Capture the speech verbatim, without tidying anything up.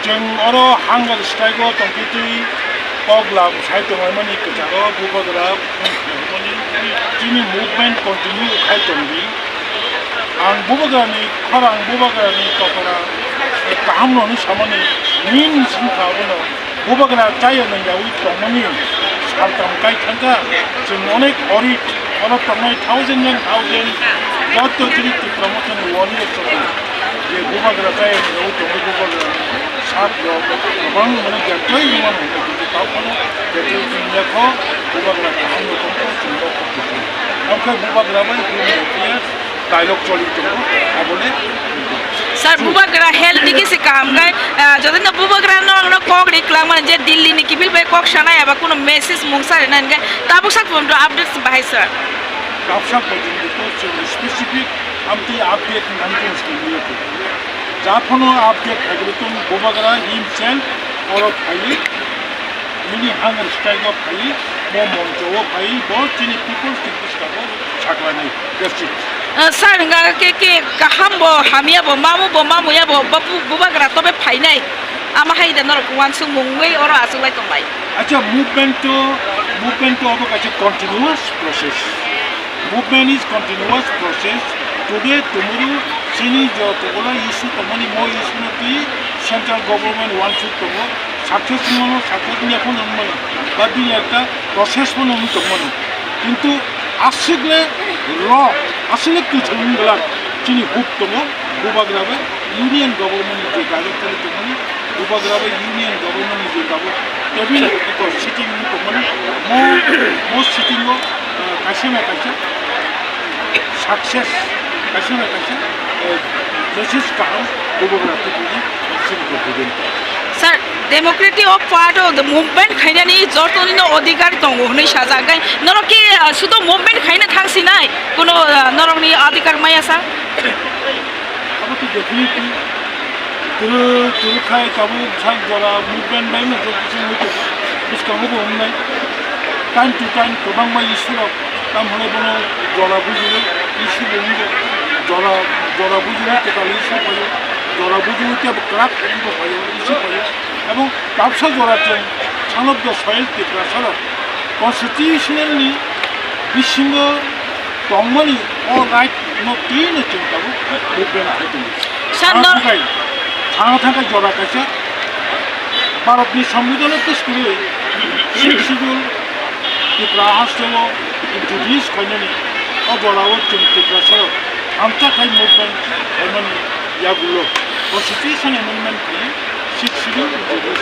Chwng oro hunger strike o tongtwi twi kok lam sai tonglaimani kwcharo bubagra phone khlaimani chini movement continue khai tongdi. Ang bubagrani khorang bubagrani totona kaham no hwnwi samani nini singkha abono bubagra chaya nangyawi tongmani saltam kai thangkha. Chwng onek orit oro tongnai thousand and thousand jotto chini Tipra Mothani warriors rok je bubagra chaya nangyawi tongwi bubagra sak rok kwbang mane jotto wngmani hwnwi tongkha, tei phano jotto wngya kho bubagra kaham no tongkha chwng rok kok tongkha. Omo khe bubagra bai bubagra phiya dialogue choli tongo, abole. Sir, bubagra health digi se kaham khai, ah, jotino bubagra norokno kok ri kwlangmani je Delhi ni kiphil bai kok sanai aba kuno message mungsa rina hinkhe tabuk sak photo updates bahai sir. Tabuk sak photo to chwng specific amtwi update nangkhe simi. Ja phano update phaibrwtong bubagra himself oro phaiwi nini hunger strike o phaiwi bo moncho o phaiwi bo chini people's ni bwskango saklanai. That's it. Uh, sir, hwnka khe, khe kaham bo, hamya bo, mamu bo, mamuya bo, bo bu-, bubagra tobe phainai. Ama hai da norok uansukmung wngwi oro achuklai tonglai. Acha, movement to, movement to abo kaisa continuous process. Movement is continuous process. Today, tomorrow, chini joto gola issue tongmani mo issue no twi central government uansuk tongo. Success wngmano, success wngya phano wngmano. Ba bini ekta process phano wng tongmano. Kintu aswkle rw, aswkle kwthwng glak chini huk tongo, bubagra bai union government ni je guidance tongmani, bubagra bai union government ni je tabuk table ekor sitting wng tongmani, mo, mo sitting o, ah, kaisa na kaisa success, kaisa na kaisa, eh, message kaham bubagra tubudi sini tubudi. Sir, democratic of part of the movement khainani jotonino adhikar tongo hwnwi sajak. Kai norok ki, ah, sudo movement khaina thangsinai? Kuno, ah, norokni adhikar maya sa? Abo to definitely. Turu, turu khai tabuk sak jora movement bai no joto sini hwnkhe bwskango bo wngnai. Time to time kwbangma issue rok Tamo hwnwi bono jora bujiwi issue bo wngkha, jora, jora bujiwi kwtal issue phaio, jora bujiwi tei bo kwrak wngkha phaio, issue phaio. Ebong tabsa jora chwng Son of the Soil Tiprasa rok constitutional ni bisingo tongmani o right no twi no chwng tabuk movement khai tongo. Sir, thangna no- thangkha, thangna thangkha jora kaisa Bharatni Samvidhano twi kwrwi Sixth Schedule Tripura hasteo introduce khainani o jorao chwng Tiprasarok amchakhai movement khaimani yagulo Constitution Amendment khlaiwi Sixth Schedule introduce